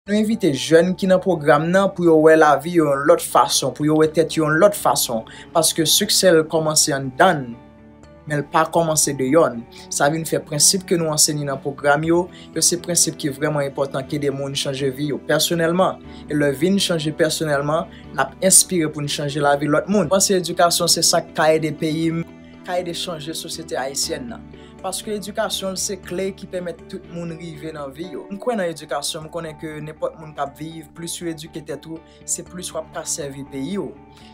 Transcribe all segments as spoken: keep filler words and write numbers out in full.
Nou envite jèn ki nan pwogram nan pou yo wè lavi yo yon lòt fason, pou yo wè tèt yo yon lòt fason, paske siksè l kòmanse anndan n, men l pa kòmanse deyò n. Sa vin fè prensip ke nou ansenye nan pwogram yo, yo se prensip ki vrèman enpòtan ki ede moun chanje vi yo pèsonèlman. E lè vin chanje pèsonèlman, n ap enspire pou n chanje lavi lòt moun. Mwen panse edikasyon se sa k ka ede peyi m, ka ede chanje sosyete ayisyèn nan. Paske edikasyon se kle ki pèmèt tout moun rive nan vi yo. M kwè nan edikasyon, m konnen ke nenpòt moun k ap viv, plis ou edike tèt ou, se plis w ap ka sèvi peyi w.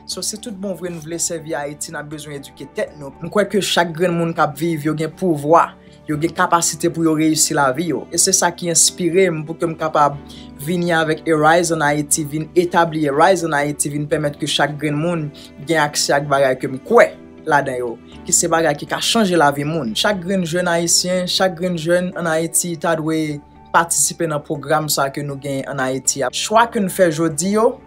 So, si tout bon vre n vle sèvi Ayiti, n ap bezwen edike tèt nou. M kwè ke chak grenn moun k ap viv yo gen pouvwa, yo gen kapasite pou yo reyisi lavi yo. E se sa ki enspire m pou ke m kapab vini avèk Arise an Ayiti, vin etabli Arise an Ayiti, vin pèmèt ke chak grenn moun gen aksè ak bagay ke m kwè ladan yo, ki se bagay ki ka chanje lavi moun. Chak grenn jèn ayisyen, chak grenn jèn an Ayiti ta dwe patisipe nan pwogram sa ke nou gen an Ayiti a. Chwa ke n fè jodi yo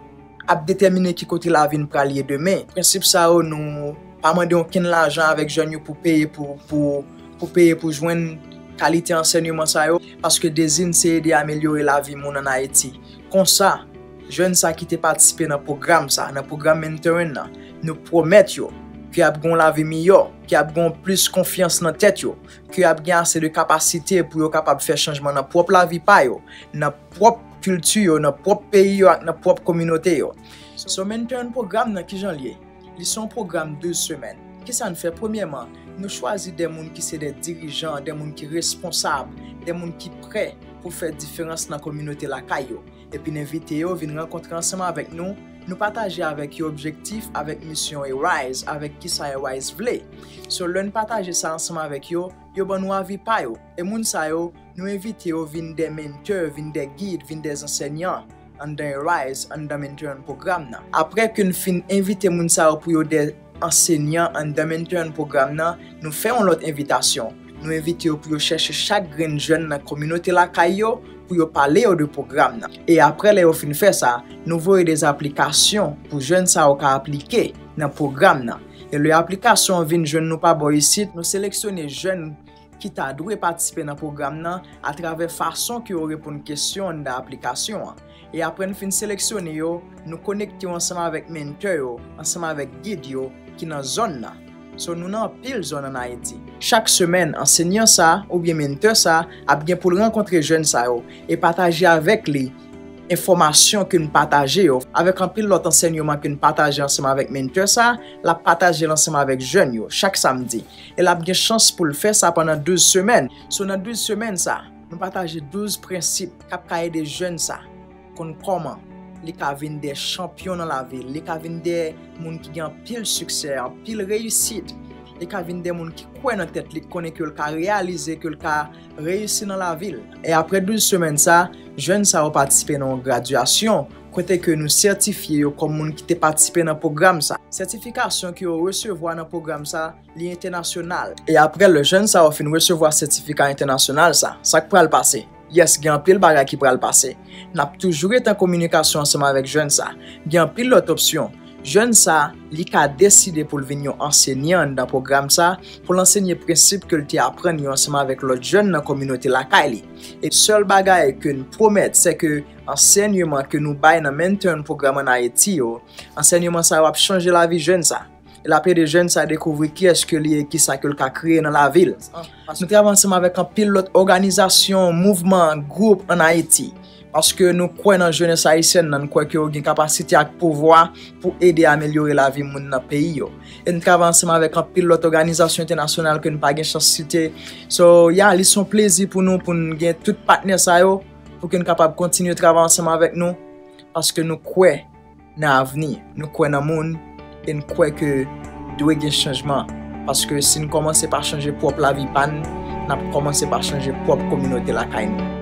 ap detèmine ki kote lavi n pral ye demen. Prensip sa yo, nou pa mande okenn lajan avèk jèn yo pou peye pou, pou, pou peye pou jwenn kalite ansèyman sa yo, paske dezi n se ede amelyore lavi moun an Ayiti. Konsa, jèn sa ki te patisipe nan pwogram sa, nan pwogram mentoring nan, nou pwomèt yo ke y ap gen yon lavi miyò, ke y ap gen plis konfyans nan tèt yo, ke y ap gen ase de kapasite pou yo kapab fè chanjman nan pwòp lavi pa yo, nan pwòp kilti yo, nan pwòp peyi yo ak nan pwòp kominote yo. So, mentoring pwogram nan, kijan l ye? Li se yon pwogram douz semèn. Kisa n fè? Premyèman, nou chwazi de moun ki se de dirijan, de moun ki responsab, de moun ki prè pou fè diferans nan kominote lakay yo. Epi n envite yo vin rankontre ansanm avèk nou, nou pataje avèk yo objektif avèk misyon Arise, avèk kisa Arise vle. So, lè n pataje sa ansanm avèk yo, yo ban nou avi pa yo. E moun sa yo, nou envite yo vin de mentor, vin de gid, vin de ansèyan anndan Arise, anndan mentoring pwogram nan. Apre ke n fin envite moun sa yo pou yo de ansèyan anndan mentoring pwogram nan, nou fè yon lòt envitasyon. Nou envite yo pou yo chèche chak grenn jèn nan kominote lakay yo pou yo pale yo de pwogram nan. E apre, lè yo fin fè sa, nou voye de aplikasyon pou jèn sa yo ka aplike nan pwogram nan. E lè aplikasyon an vin jwenn nou pa bò isit, nou seleksyone jèn ki ta dwe patisipe nan pwogram nan atravè fason ke yo reponn kesyon anndan aplikasyon an. E apre n fin seleksyone yo, nou konekte yo ansanm avèk mentor yo, ansanm avèk gid yo ki nan zòn nan. So, nou nan anpil zòn an Ayiti. Chak semèn, ansèyan sa oubyen mentor sa ap gen pou l rankontre jèn sa yo e pataje avèk li enfòmasyon ke n pataje yo, avèk anpil lòt ansèyman ke n pataje ansanm avèk mentor sa, l ap pataje l ansanm avèk jèn yo chak samdi. E l ap gen chans pou l fè sa pandan douz semèn. So, nan douz semèn sa, nou pataje douz prensip k ap ka ede jèn sa konn kòman li ka vin de chanpyon nan lavi l, li ka vin de moun ki gen anpil siksè, anpil reyisit, li ka vin de moun ki kwè nan tèt li, ki konnen ke l ka reyalize, ke l ka reyisi nan lavi l. E apre douz semèn sa, jèn sa yo patisipe nan yon gradyasyon, kote ke nou sètifye yo kòm moun ki te patisipe nan pwogram sa. Sètifikasyon ke yo resevwa nan pwogram sa, li entènasyonal. E apre, lè jèn sa yo fin resevwa sètifika entènasyonal sa, sa k pral pase? Yes, gen anpil bagay ki pral pase. N ap toujou ret an kominikasyon ansanm avèk jèn sa. Gen anpil lòt opsyon. Jèn sa, li ka deside pou l vin yon ansenyan anndan pwogram sa, pou l ansenye prensip ke l te aprann yo ansanm avèk lòt jèn nan kominote lakay li. E sèl bagay ke n pwomèt, se ke ansèyman ke nou bay nan mentoring pwogram an Ayiti yo, ansèyman sa yo ap chanje lavi jèn sa. E l ap ede jèn sa dekouvri kiyès ke li ye, kisa ke l ka kreye nan lavi l. Nou travay ansanm avèk anpil lòt òganizasyon, mouvman, gwoup an Ayiti. Paske nou kwè nan jenès ayisyèn nan, nou kwè ke yo gen kapasite ak pouvwa pou ede amelyore lavi moun nan peyi yo. E nou travay ansanm avèk anpil lòt òganizasyon entènasyonal ke nou pa gen chans site. So, ya, li se yon plezi pou nou, pou n gen tout patnè sa yo, pou ke n kapab kontinye travay ansanm avèk nou, paske nou kwè nan avni, nou kwè nan moun, e n kwè ke dwe gen chanjman. Paske si n kòmanse pa chanje pwòp lavi pa n, n ap kòmanse pa chanje pwòp kominote lakay nou.